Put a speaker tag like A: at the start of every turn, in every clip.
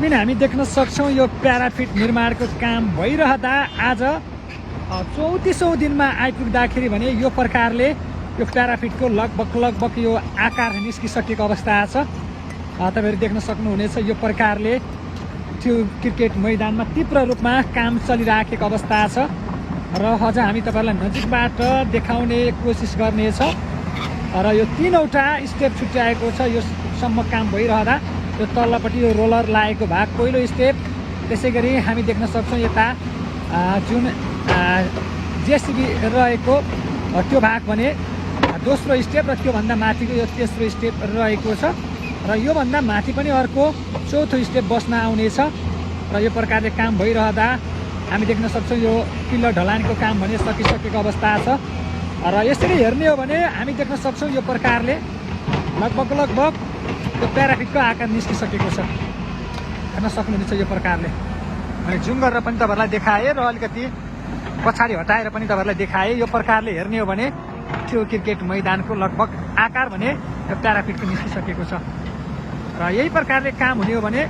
A: तस्बिर हामी देख्न सक्छौँ यो प्याराफिट निर्माणको काम भइरहँदा आज 34औं दिनमा आइपुग्दाखेरि भने यो प्रकारले यो प्याराफिटको लगभग यो आकार निस्किसकेको अवस्था छ। तपाईहरु देख्न सक्नुहुनेछ यो प्रकारले त्यो क्रिकेट मैदानमा तीव्र रूपमा काम चलिरहेको अवस्था छ र अझ हामी तपाईहरुलाई नजिकबाट देखाउने कोसिस गर्नेछ र यो तीनवटा स्टेप छुट्याएको छ। यो सम्म काम भइरहँदा यो तल्लोपट्टि यो रोलर लागेको भाग पहिलो स्टेप, त्यसैगरी हामी देख्न सक्छौँ यता जुन जेसीबी रहेको त्यो भाग भने दोस्रो स्टेप र त्योभन्दा माथिको यो तेस्रो स्टेप रहेको छ र योभन्दा माथि पनि अर्को चौथो स्टेप बस्न आउनेछ र यो प्रकारले काम भइरहँदा हामी देख्न सक्छौँ यो पिल्लर ढलानको काम भने सकिसकेको अवस्था छ र यसरी हेर्ने हो भने हामी देख्न सक्छौँ यो प्रकारले लगभग यो प्याराफिटको आकार निस्किसकेको छ। हेर्न सक्नुहुनेछ यो प्रकारले। अनि जुम गरेर पनि तपाईहरुलाई देखाएँ र अलिकति पछाडि हटाएर पनि तपाईहरुलाई देखाएँ। यो प्रकारले हेर्ने हो भने त्यो क्रिकेट मैदानको लगभग आकार भने यो प्याराफिटको निस्किसकेको छ र यही प्रकारले काम हुने हो भने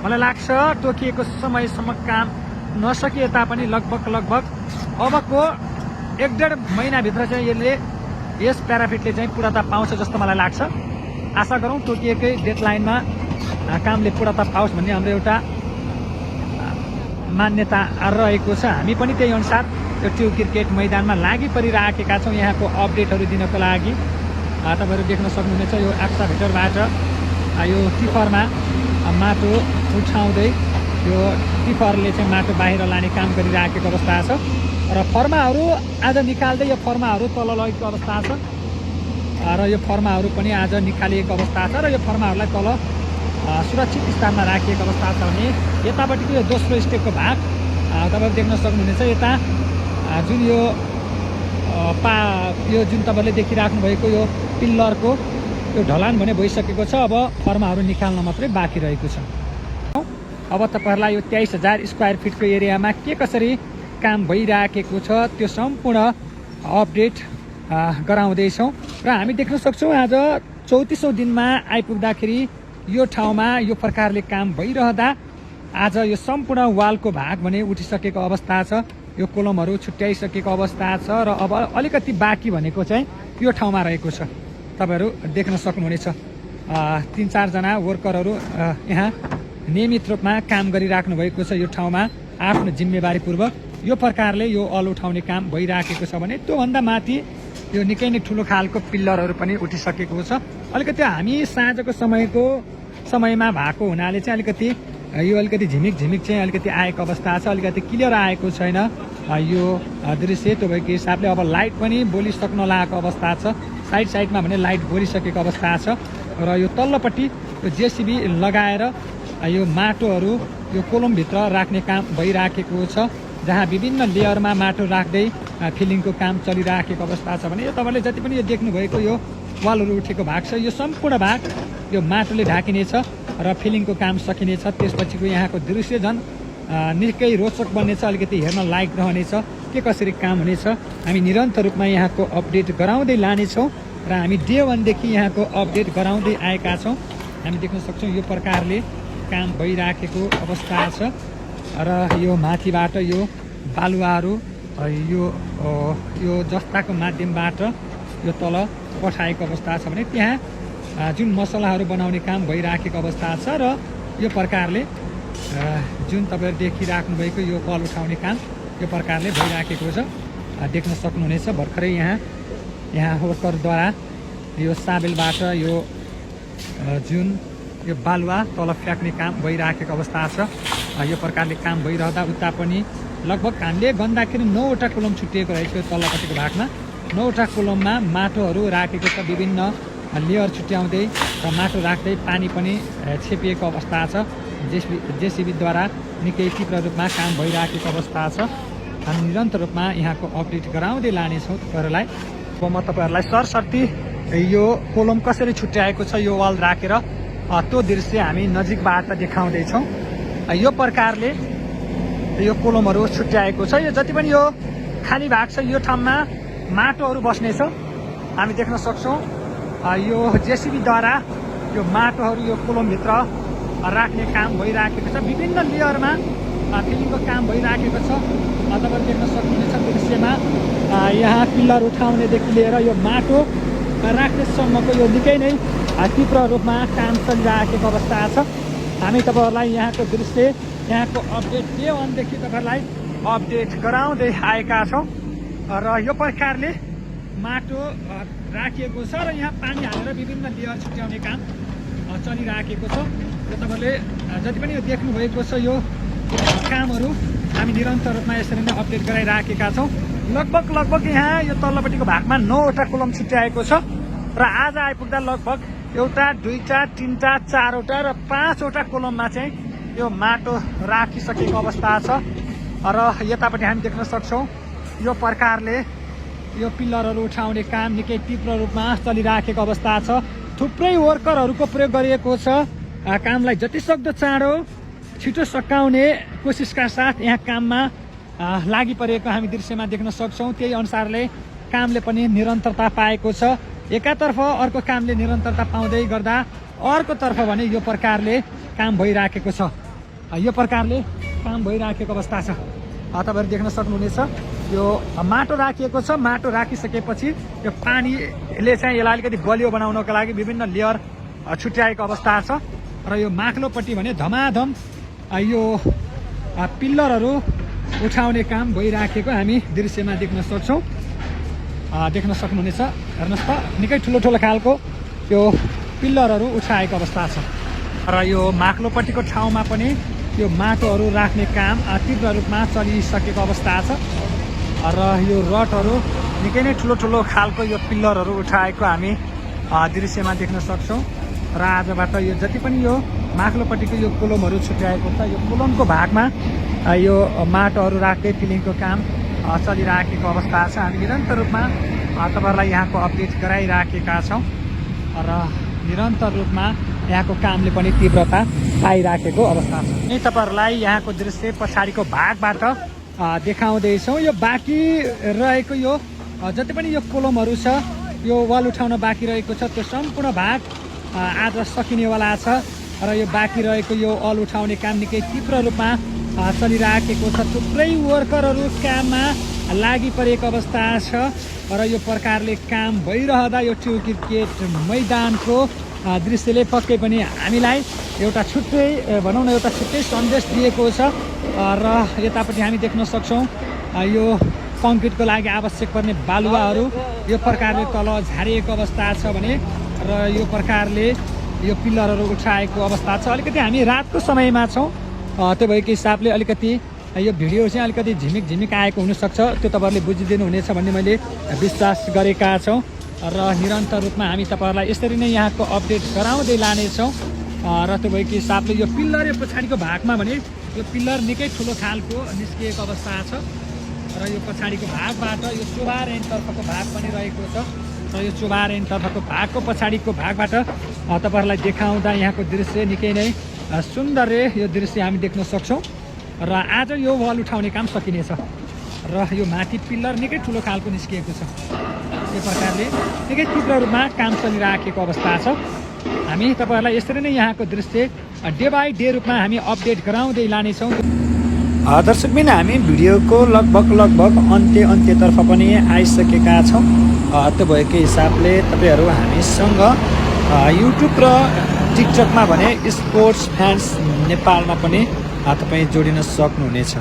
A: मलाई लाग्छ तोकिएको समयसम्म काम नसकिए तापनि लगभग अबको 1.5 महिनाभित्र चाहिँ यस प्याराफिटले चाहिँ पूर्णता पाउँछ जस्तो मलाई लाग्छ। आशा गरौँ तोकिएकै डेडलाइनमा कामले पूर्णता पाओस् भन्ने हाम्रो एउटा मान्यता रहेको छ। हामी पनि त्यही अनुसार यो ट्यु क्रिकेट मैदानमा लागि परिराखेका छौँ यहाँको अपडेटहरू दिनको लागि। तपाईहरु देख्न सक्नुहुनेछ यो आक्सा भित्रबाट यो टिफरमा माटो उठाउँदै यो टिफरले चाहिँ माटो बाहिर लाने काम गरिराखेको अवस्था छ र फर्माहरू आज निकाल्दै यो फर्माहरू तल लगेको अवस्था छ र यो फर्माहरू पनि आज निकालिएको अवस्था छ र यो फर्माहरूलाई तल सुरक्षित स्थानमा राखिएको अवस्था छ भने यतापट्टिको यो दोस्रो स्टेपको भाग तपाईहरु देख्न सक्नुहुनेछ। यता जुन यो जुन तपाईहरुले देखिराख्नु भएको यो पिल्लरको यो ढलान भने भइसकेको छ। अब फर्माहरू निकाल्न मात्रै बाँकी रहेको छ। अब तपाईहरुलाई यो 23,000 स्क्वायर फिटको एरियामा के कसरी काम भइराखेको छ त्यो सम्पूर्ण अपडेट गराउँदैछौँ र हामी देख्न सक्छौँ आज 34औं दिनमा आइपुग्दाखेरि यो ठाउँमा यो प्रकारले काम भइरहँदा आज यो सम्पूर्ण वालको भाग भने उठिसकेको अवस्था छ। यो कोलमहरू छुट्याइसकेको अवस्था छ र अब अलिकति बाँकी भनेको चाहिँ यो ठाउँमा रहेको छ। तपाईहरु देख्न सक्नुहुनेछ 3-4 जना वर्करहरू यहाँ नियमित रूपमा काम गरिराख्नु भएको छ। यो ठाउँमा आफ्नो जिम्मेवारीपूर्वक यो प्रकारले यो अल उठाउने काम भइराखेको छ भने त्योभन्दा माथि यो निकै नै ठुलो खालको पिल्लरहरू पनि उठिसकेको छ। अलिकति हामी साँझको समयमा भएको हुनाले चाहिँ अलिकति झिमिक चाहिँ अलिकति आएको अवस्था छ। अलिकति क्लियर आएको छैन यो दृश्य। त्यो भएको हिसाबले अब लाइट पनि बोलिसक्न लागेको अवस्था छ। साइडमा भने लाइट बोलिसकेको अवस्था छ र यो तल्लोपट्टि यो जेसीबी लगाएर यो माटोहरू यो कोलमभित्र राख्ने काम भइराखेको छ, जहाँ विभिन्न लेयरमा माटो राख्दै फिलिङको काम चलिराखेको अवस्था छ भने यो तपाईले जति पनि यो देख्नुभएको यो वालहरू उठेको भाग छ यो सम्पूर्ण भाग यो माटोले ढाकिनेछ र फिलिङको काम सकिनेछ। त्यसपछिको यहाँको दृश्य झन् निकै रोचक बन्नेछ, अलिकति हेर्न लायक रहनेछ। के कसरी काम हुनेछ हामी निरन्तर रूपमा यहाँको अपडेट गराउँदै लानेछौँ र हामी डे 1 देखि यहाँको अपडेट गराउँदै आएका छौँ। हामी देख्न सक्छौँ यो प्रकारले काम भइराखेको अवस्था छ र यो माथिबाट यो बालुवाहरू यो जस्ताको माध्यमबाट यो तल पठाएको अवस्था छ भने त्यहाँ जुन मसलाहरू बनाउने काम भइराखेको अवस्था छ र यो प्रकारले जुन तपाईहरु देखिराख्नु भएको यो कल उठाउने काम यो प्रकारले भइराखेको छ। देख्न सक्नुहुनेछ भर्खरै यहाँ वर्करद्वारा यो साबेलबाट यो जुन यो बालुवा तल फ्याँक्ने काम भइराखेको अवस्था छ। यो प्रकारले काम भइरहँदा उता पनि लगभग हामीले गन्दाखेरि 9वटा कोलम छुटिएको रहेछ। यो तल्लोपट्टिको भागमा 9वटा कोलममा माटोहरू राखेको छ, विभिन्न लेयर छुट्याउँदै र माटो राख्दै पानी पनि छेपिएको अवस्था छ। जेसीबीद्वारा निकै तीव्र रूपमा काम भइराखेको अवस्था छ। हामी निरन्तर रूपमा यहाँको अपडेट गराउँदै लानेछौँ तपाईहरुलाई। अब म तपाईहरुलाई सरसर्ती यो कोलम कसरी छुट्याएको छ यो वाल राखेर त्यो दृश्य हामी नजिकबाट देखाउँदैछौँ। यो प्रकारले यो कोलमहरू छुट्याएको छ। यो जति पनि यो खाली भाग छ यो ठाउँमा माटोहरू बस्नेछ। हामी देख्न सक्छौँ यो जेसीबीद्वारा यो माटोहरू यो कोलमभित्र राख्ने काम भइराखेको छ। विभिन्न लेयरमा फिलिङको काम भइराखेको छ। तपाईँले देख्न सक्नुहुनेछ दृश्यमा यहाँ पिल्लर उठाउनेदेखि लिएर यो माटो राख्नेसम्मको यो निकै नै तीव्र रूपमा काम चलिराखेको अवस्था छ। हामी तपाईँहरूलाई यहाँको दृश्य, यहाँको अपडेट डे 1 देखि तपाईँहरूलाई अपडेट गराउँदै आएका छौँ। र यो प्रकारले माटो राखिएको छ र यहाँ पानी हालेर विभिन्न लेयर छुट्याउने काम चलिराखेको छ। यो तपाईँले जति पनि यो देख्नुभएको छ यो कामहरू हामी निरन्तर रूपमा यसरी नै अपडेट गराइराखेका छौँ। लगभग यहाँ यो तल्लोपट्टिको भागमा 9वटा कोलम छुट्याएको छ र आज आइपुग्दा लगभग 1, 2, 3, 4वटा र 5वटा कोलममा चाहिँ यो माटो राखिसकेको अवस्था छ। र यतापट्टि हामी देख्न सक्छौँ यो प्रकारले यो पिल्लरहरू उठाउने काम निकै तीव्र रूपमा चलिराखेको अवस्था छ। थुप्रै वर्करहरूको प्रयोग गरिएको छ। कामलाई जतिसक्दो चाँडो छिटो सकाउने कोसिसका साथ यहाँ काममा लागि परेको हामी दृश्यमा देख्न सक्छौँ। त्यही अनुसारले कामले पनि निरन्तरता पाएको छ। एकातर्फ अर्को कामले निरन्तरता पाउँदै गर्दा अर्कोतर्फ भने यो प्रकारले काम भइराखेको छ। यो प्रकारले काम भइराखेको अवस्था छ। तपाईँहरू देख्न सक्नुहुनेछ यो माटो राखिएको छ। माटो राखिसकेपछि यो पानीले चाहिँ यसलाई अलिकति बलियो बनाउनको लागि विभिन्न लेयर छुट्याएको अवस्था छ। र यो माथिल्लोपट्टि भने धमाधम यो पिल्लरहरू उठाउने काम भइराखेको हामी दृश्यमा देख्न सक्छौँ। देख्न सक्नुहुनेछ हेर्नुहोस् त निकै ठुलो खालको यो पिल्लरहरू उठाएको अवस्था छ। र यो माथिल्लोपट्टिको ठाउँमा पनि यो माटोहरू राख्ने काम तीव्र रूपमा चलिसकेको अवस्था छ। र यो रडहरू निकै नै ठुलो खालको यो पिल्लरहरू उठाएको हामी दृश्यमा देख्न सक्छौँ। र आजबाट यो जति पनि यो माथिल्लोपट्टिको यो कोलमहरू छुट्याएको छ यो कोलमको भागमा यो माटोहरू राख्दै फिलिङको काम चलिराखेको अवस्था छ। हामी निरन्तर रूपमा तपाईँहरूलाई यहाँको अपडेट गराइराखेका छौँ। र निरन्तर रूपमा यहाँको कामले पनि तीव्रता पाइराखेको अवस्था छ। यही तपाईँहरूलाई यहाँको दृश्य पछाडिको भागबाट देखाउँदैछौँ। यो बाँकी रहेको यो जति पनि यो कोलमहरू छ यो वाल उठाउन बाँकी रहेको छ त्यो सम्पूर्ण भाग आज सकिनेवाला छ। र यो बाँकी रहेको यो वाल उठाउने काम निकै तीव्र रूपमा चलिराखेको छ। थुप्रै वर्करहरू काममा लागि परेको अवस्था छ। र यो प्रकारले काम भइरहँदा यो ट्यु क्रिकेट मैदानको दृश्यले पक्कै पनि हामीलाई एउटा छुट्टै भनौँ न एउटा छुट्टै सन्देश दिएको छ। र यतापट्टि हामी देख्न सक्छौँ यो कङ्क्रिटको लागि आवश्यक पर्ने बालुवाहरू यो प्रकारले तल झारिएको अवस्था छ भने र यो प्रकारले यो पिल्लरहरू उठाएको अवस्था छ। अलिकति हामी रातको समयमा छौँ त्यो भएको हिसाबले अलिकति यो भिडियो चाहिँ अलिकति झिमिक आएको हुनसक्छ। त्यो तपाईँहरूले बुझिदिनु हुनेछ भन्ने मैले विश्वास गरेका छौँ। र निरन्तर रूपमा हामी तपाईँहरूलाई यसरी नै यहाँको अपडेट गराउँदै लानेछौँ। र त्यो भएको हिसाबले यो पिल्लर यो पछाडिको भागमा भने यो पिल्लर निकै ठुलो खालको निस्किएको अवस्था छ। र यो पछाडिको भागबाट यो चोबार एन्डतर्फको भाग पनि रहेको छ। र यो चोबार एन्डतर्फको भागको पछाडिको भागबाट तपाईँहरूलाई देखाउँदा यहाँको दृश्य निकै नै सुन्दर यो दृश्य हामी देख्न सक्छौँ। र आज यो वाल उठाउने काम सकिनेछ। र यो माथि पिल्लर निकै ठुलो खालको निस्किएको छ। यो प्रकारले निकै तीव्र रूपमा काम चलिराखेको अवस्था छ। हामी तपाईँहरूलाई यसरी नै यहाँको दृश्य डे बाई डे रूपमा हामी अपडेट गराउँदै लानेछौँ। दर्शकबिन हामी भिडियोको लगभग अन्त्यतर्फ पनि आइसकेका छौँ। त्यो भएको हिसाबले तपाईँहरू हामीसँग युट्युब र टिकटकमा भने स्पोर्ट्स फ्यान्स नेपालमा पनि तपाईँ जोडिन सक्नुहुनेछ।